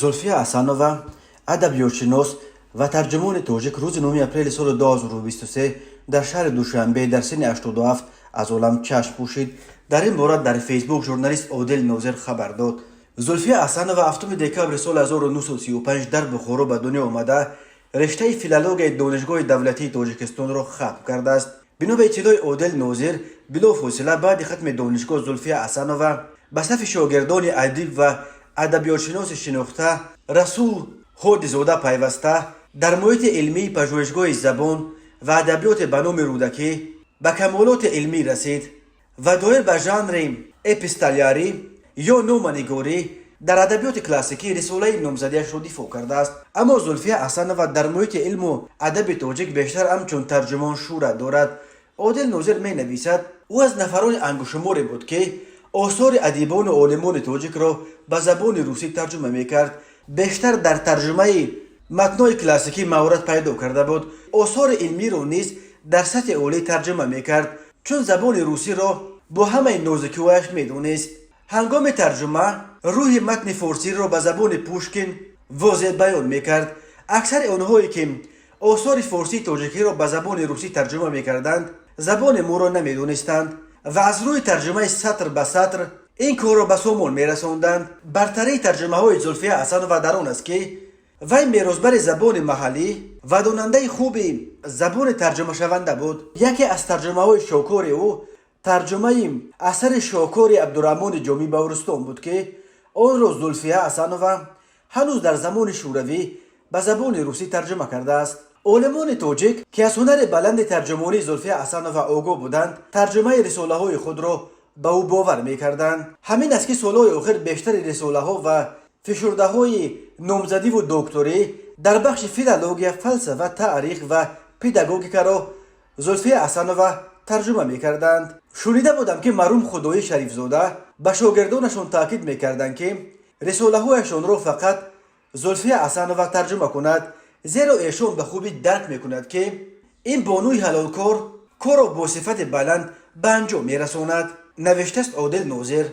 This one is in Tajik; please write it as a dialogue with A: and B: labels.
A: Зулфия Асанова, адабиётшинос ва тарҷумони тоҷик, рӯзи 9 апрели соли 2023 дар шаҳри Душанбе дар синни 87 аз олам чашм пӯшид. Дар ин бора дар Фейсбук журналист Одил Нозир хабар дод. Зулфия Асанова 7 декабри соли 1935 дар Бухоро ба дунё омада, рештаи филологияи Донишгоҳи давлатии Тоҷикистонро хатм кардааст. Бино ба иттилои Одил Нозир, билофосила баъди хатми донишгоҳ Зулфия Асанова ба сафи шогирдони адиб ва адабиётшиноси шинохта Расул Ҳодизода пайваста, дар муҳити илмии пажӯҳишгоҳи забон ва адабиёте ба номи Рӯдакӣ ба камолоти илмӣ расид ва доир ба жанри эпистолярӣ ё номанигорӣ дар адабиёти классикӣ рисолаи номзадиашро дифоъ кардааст. Аммо Зулфия Асанова дар муҳити илму адаби тоҷик бештар ҳамчун тарҷумон шӯҳрат дорад. Одил Нозир менависад: ӯ аз нафарони ангуштшуморе буд, ки осори адибону олимони тоҷикро ба забони русӣ тарҷума мекард. Бештар дар тарҷумаи матнои классикӣ маҳорат пайдо карда буд. Осори илмиро низ дар сатҳи олӣ тарҷума мекард, чун забони русиро бо ҳамаи нозукиҳояш медонист. Ҳангоми тарҷума рӯҳи матни форсиро ба забони Пушкин возеҳ баён мекард. Аксари онҳое, ки осори форсии тоҷикиро ба забони русӣ тарҷума мекарданд, забони моро намедонистанд ва аз рӯи тарҷумаи сатр ба сатр ин корро ба сомон мерасонданд. Бартарии тарҷумаҳои Зулфия Асанова дар он аст, ки вай меросбари забони маҳаллӣ ва донандаи хуби забони тарҷумашаванда буд. Яке аз тарҷумаҳои шоҳкори ӯ тарҷумаи асари шоҳкори Абдураҳмони Ҷомӣ «Баҳористон» буд, ки онро Зулфия Асанова ҳанӯз дар замони Шӯравӣ ба забони русӣ тарҷума кардааст. Олимони тоҷик, ки аз ҳунари баланди тарҷумонии Зулфия Асанова огоҳ буданд, тарҷумаи рисолаҳои худро ба ӯ бовар мекарданд. Ҳамин аст, ки солҳои охир бештари рисолаҳо ва фишурдаҳои номзадиву докторӣ дар бахши филология, фалсафа, таърих ва педагогикаро Зулфия Асанова тарҷума мекарданд. Шунида будам, ки марҳум Худоӣ Шарифзода ба шогирдонашон таъкид мекарданд, ки рисолаҳояшонро фақат Зулфия Асанова тарҷума кунад, зеро эшон ба хубӣ дарк мекунад, ки ин бонуи ҳалолкор корро бо сифати баланд ба анҷом мерасонад, навиштааст Одил Нозир.